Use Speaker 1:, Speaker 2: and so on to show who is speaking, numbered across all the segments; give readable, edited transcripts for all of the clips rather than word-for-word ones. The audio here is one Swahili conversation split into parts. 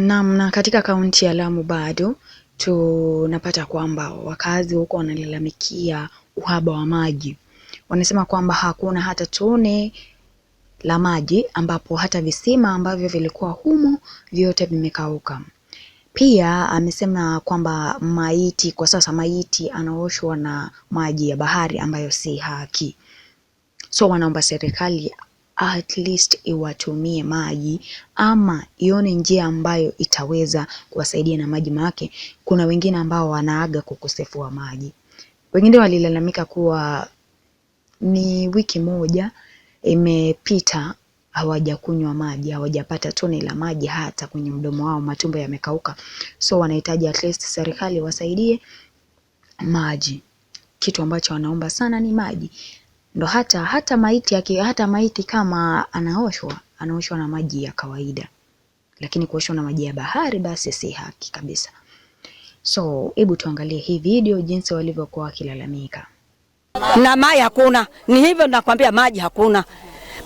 Speaker 1: Naam, na katika kaunti ya Lamu bado tunapata kwamba wakazi huko wanalalamikia uhaba wa maji. Wanasema kwamba hakuna hata tone la maji, ambapo hata visima ambavyo vilikuwa humo vyote vimekauka. Pia amesema kwamba maiti kwa sasa, maiti anaoshwa na maji ya bahari ambayo si haki. So wanaomba serikali at least iwatumie maji ama ione njia ambayo itaweza kuwasaidia na maji, maanake kuna wengine ambao wanaaga kwa ukosefu wa maji. Wengine walilalamika kuwa ni wiki moja imepita hawajakunywa maji, hawajapata tone la maji hata kwenye mdomo wao, matumbo yamekauka. So wanahitaji at least serikali wasaidie maji. Kitu ambacho wanaomba sana ni maji. Ndo hata maiti kama anaoshwa na maji ya kawaida, lakini kuoshwa na maji ya bahari basi si haki kabisa. So hebu tuangalie hii video jinsi walivyokuwa wakilalamika.
Speaker 2: Na maji hakuna. Ni hivyo nakwambia, maji hakuna.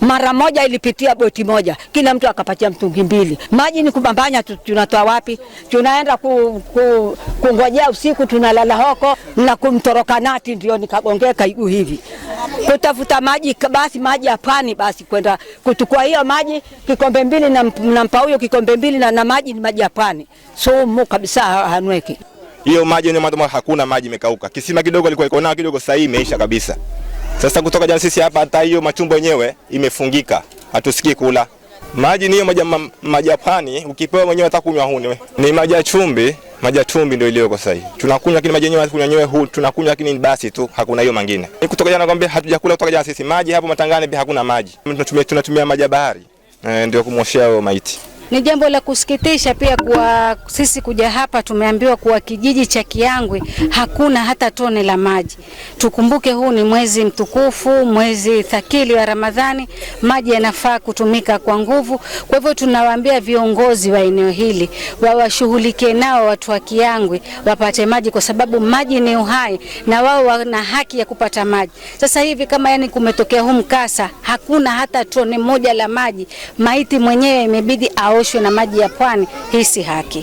Speaker 2: Mara moja ilipitia boti moja, kila mtu akapatia mtungi mbili. Maji ni kubambanya, tunatoa wapi? Tunaenda kungojea usiku, tunalala hoko na kumtoroka nati, ndio nikagongeka igu hivi kutafuta maji, basi maji ya pwani, basi kwenda kuchukua hiyo maji kikombe mbili na nampa huyo kikombe mbili na maji ni maji ya pwani, sumu kabisa, hanweki
Speaker 3: hiyo maji yenyewe. Hakuna maji, imekauka. Kisima kidogo ilikuwa iko nao kidogo, sasa hii imeisha kabisa. Sasa kutoka jana sisi hapa hata hiyo machumbo yenyewe imefungika, hatusikii kula. Maji ni hiyo maji ya pwani, ukipewa mwenyewe hata kunywa huni. Ni maji ya chumvi, maji ya chumvi ndio iliyoko sasa hivi. Tunakunywa lakini maji yenyewe kunywa yenyewe hu tunakunywa lakini basi tu, hakuna hiyo mangine. Kutoka jana nakwambia hatujakula kutoka jana sisi. Maji hapo Matangani pia hakuna maji. Tunatumia maji ya bahari. Ndio kumwoshea hiyo maiti.
Speaker 4: Ni jambo la kusikitisha pia kwa sisi kuja hapa, tumeambiwa kuwa kijiji cha Kiangwe hakuna hata tone la maji. Tukumbuke huu ni mwezi mtukufu, mwezi thakili wa Ramadhani, maji yanafaa kutumika kwa nguvu. Kwa hivyo tunawaambia viongozi wa eneo hili wawashughulikie nao watu wa Kiangwe wapate maji, kwa sababu maji ni uhai na wao wana haki ya kupata maji. Sasa hivi kama yani kumetokea huu mkasa, hakuna hata tone moja la maji, maiti mwenyewe imebidi aoshwe na maji ya pwani. Hii si haki.